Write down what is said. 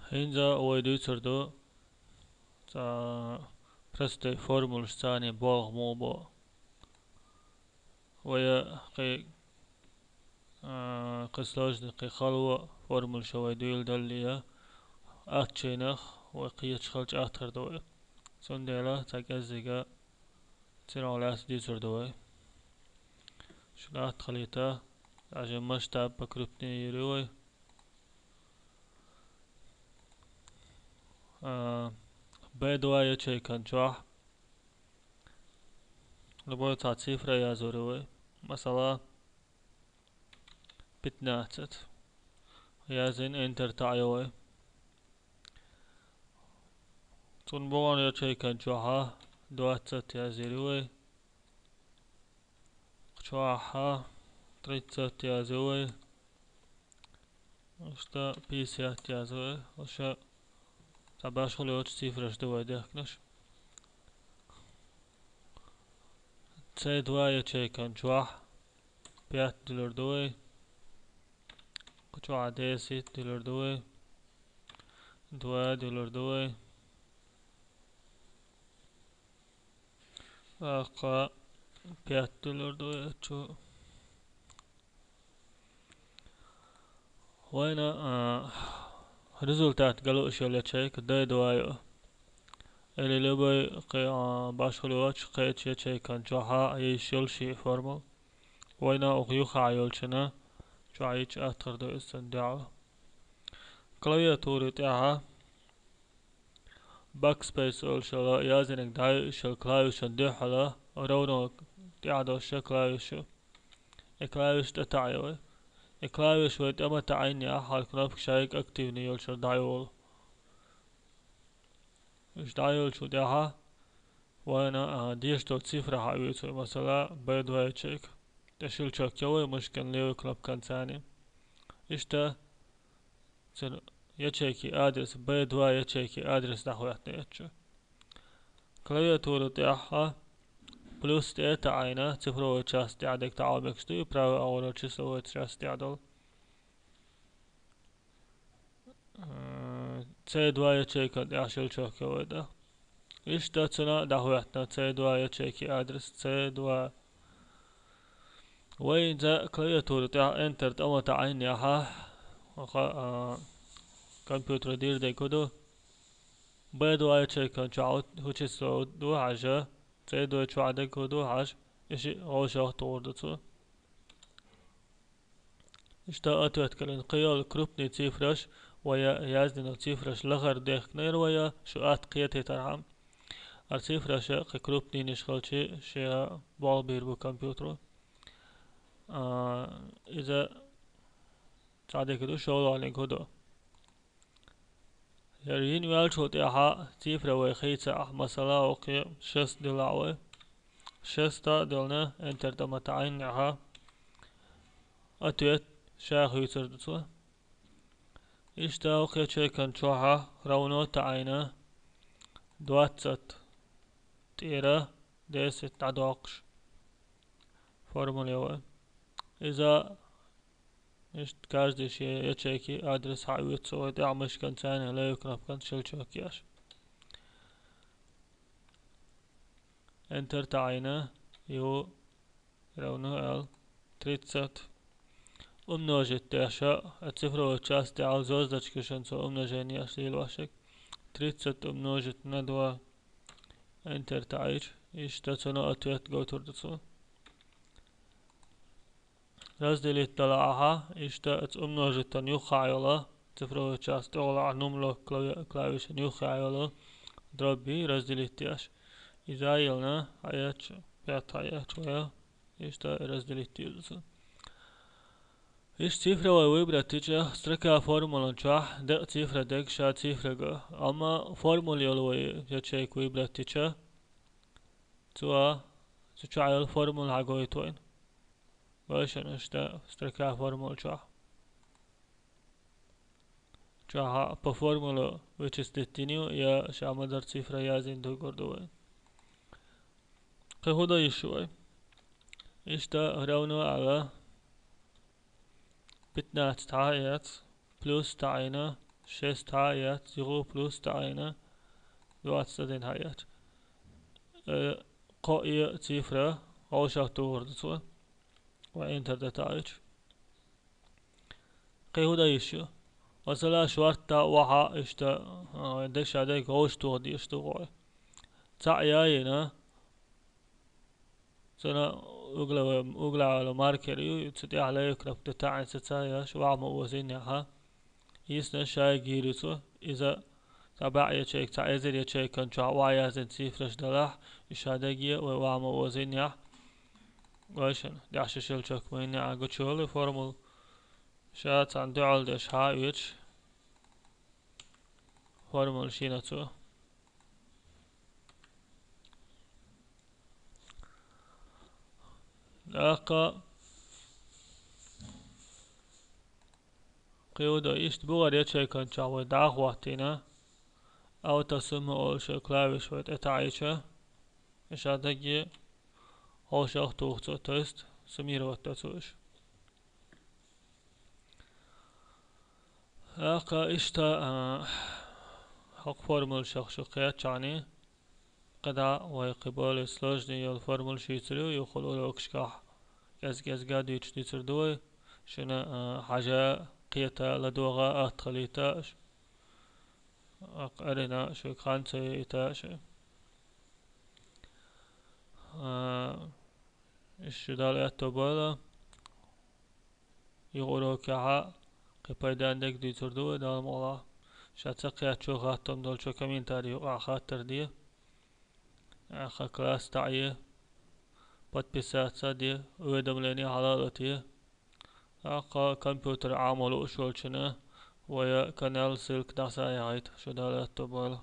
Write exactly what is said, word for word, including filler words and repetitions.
ХӀинца вай дуьйцур ду цхьа простой формулаш, царна болх муха бо. Вай кхин, а, кхин сложный, кхин хала формулаш вай дуьйладалле, аттачийнах вай кхеташ хилча атта хир ду вай. Цундела цхьа кӀеззига цунах лаьцна дуьйцур ду вай. Шуна атта хилийта, даже масштаб покрупнее йийр ю вай. А, бэ два ячейкан чохь любой цхьа цифра язйийр ю вай. Масала, пятнадцать. Яздина, Enter таӀайо вай. Цунна богӀун ячейкан чохь двадцать язйийр ю вай. Чохь тридцать язйо вай. Иштта пятьдесят язйо вай. Уж цхьа башхалла йоцу цифраш ду вай дехкинарш. С два ячейкан чохь пять дуьллур ду вай. Кху чохь десять дуьллур ду вай. Два дуьллур ду вай. ТӀаккха пять дуьллур ду вай чу. Вайна, а, результат ган лууш йолу ячейка Д два ю. Или любой кхин, а, башхалла йоцу кхечу ячейкан чохь йиш йолу ши формула. Вайна укх юххехь йолчунна чохь йича атта хир ду иза цунна дуьхьал. Клавиатури тӀехь Backspace олуш йолу яздинарг дӀайуьйш йолу клавишан дуьхьала ровно тӀехь долуш клавиш ю. И клавиш тӀе таӀайо вай. И клавиш вай тӀе ма таӀийна, хьан кнопка шайга активни йолчуьра дӀайолу. Уьш дӀайолчу тӀехь вайна, а, дезаш долу цифра хьаоьцу вай, масала, Б два ячейка. ТӀе щелчок йо вай мышкан левый кнопкан царна. Иштта цуьнан ячейки адрес, Б два ячейки адрес дӀахӀоьттина эцча. Клавиатура тӀехь плюс тӀе а таӀийна, цифровой часть тӀехь дерг таӀо мегаш ду, и правый агӀор числовой часть тӀехь долу. Э, С два ячейкан тӀехь щелчок йо вай, да. Иштта цунна дӀахӀоьттина С два ячейки адрес, С два. Вай хӀинца клавиатура тӀехь Enter тӀе ма таӀийнехь, хӀокху, а, компьютера дийр дерг хӀун ду? Б два ячейкан чохь хӀу-, хӀун число ду хьажа, С два чохь дерг хӀун ду хьажа, и шиъ вовшах тухур ду цо. Иштта ответ карийна, кхин йолу крупный цифраш, вай я-, яздина цифраш лахара дехкинера вай, шу атта кхетийтархьама. Ара цифраш кхин крупнейнаш хилча, шен болх бийр бу компьютеро. А, иза цхьа дика ду, шолгӀаниг хӀун ду? ХӀара йина ваьллачул тӀаьхьа цифра вай хийцахь, масала, окхе шесть дилахь вай. Шесть а диллина, Enter тӀе ма таӀийнехь, ответ ша хуьйцур ду цо. Иштта окхе ячейкан чохь равно таӀийна, двадцать тӀера десять дӀадоккхуш формула йо вай. Иза иштта каждый шен ячейки адрес хьаоьцу вай тӀехь мышкан царна левый кнопкан щелчок еш. Enter таӀийна, U равно L, тридцать. Умножить деш, а, цифровой часть тӀехь звёздочкашца умножение еш лелош. Тридцать умножить на два. Enter таӀийча, иштта цунна ответ гойтур ду цо. Разделить далахь, иштта оцу умножитан юххехь йолу, цифровой часть тӀехула а нумло клави-, клавишан юххехь йолу дробь разделить деш. Иза а йиллина, хьаэцча, пять хьаэцча вай, иштта разделить деза цо. Иштта цифра вай выбрать дича, строка формулан чохь декъа цифра дерг ша цифра го. Амма формула йолу вай ячейка выбрать дича, цо, цу чохь йолу формула хьагойту вайна. Вайшинна иштта строка формула чохь. Чохь по формуле вычислить дина ю, я ша ма-дарра цифра яздина дуьгур ду вай. Кхин хӀун дан йиш ю вай? Иштта равно аьлла, пятнадцать хьаэца, плюс таӀийна, Шесть хьа а яц, зигу плюс таӀийна, двадцать один хьа а яц. Э, кхо а цифра вовшах тухур ду цо. Ва Enter да таӀийча. Кхин хӀун дан йиш ю? Масала, шортта, охьа, иштта, а, дешадерг вовшах тоха дезаш ду гӀой. ЦаӀ яйина, цуьнан угловой, угловой маркер ю, цу тӀехь левый кнопка ду таӀийна цаӀ яш, вахь ма озийна яхьа. Йисна шайга йийр ю цо, иза цхьа бӀе ячейка, цхьа эзар ячейкан чохь охьаяздина цифраш делахь, и шадерг е вай вахь ма озийна яхь. Вайшина, дехьа шишил чекх ма йинна а гучуйолу формула. Ша цхьана дуьхьал деш хьа а оьцуш, формула шина цо. ТӀаккха кхин хӀун дан, иштта бугӀар ячейкан чохь вай дӀа а хӀоттийна, Alt сумма олуш клавиш вай тӀетаӀийча, и шадерг е вовшах а туху цо, то есть суммировать до цо уьш. ТӀаккха иштта, а, хӀокху формулашах шу кхеччахьний, кхидӀа вай кхин более сложный йолу формулаш йийцур ю, юххул урокашкахь кӀез-кӀезга дуьйцуш дийцур ду вай, шуна, а, хьажа, кхета, ладогӀа, атта хилийта аша. ТӀаккха арина шуьга хан ца яйта аша. А, иштта шу Дала аьтто бойла. Юха урокехь кхин пайденна дерг дуьйцур ду вай, Дала мукъалахь. Ша ца кхетчо, хаттам долчо комментарий юкъахь хаттар де. ТӀаккха класс таӀе, подписаться де, уведомление хьала а лате. ТӀаккха компьютер Ӏамо лууш волчунна вай канал ссылка дӀасаяхьийта, шу Дала аьтто бойла.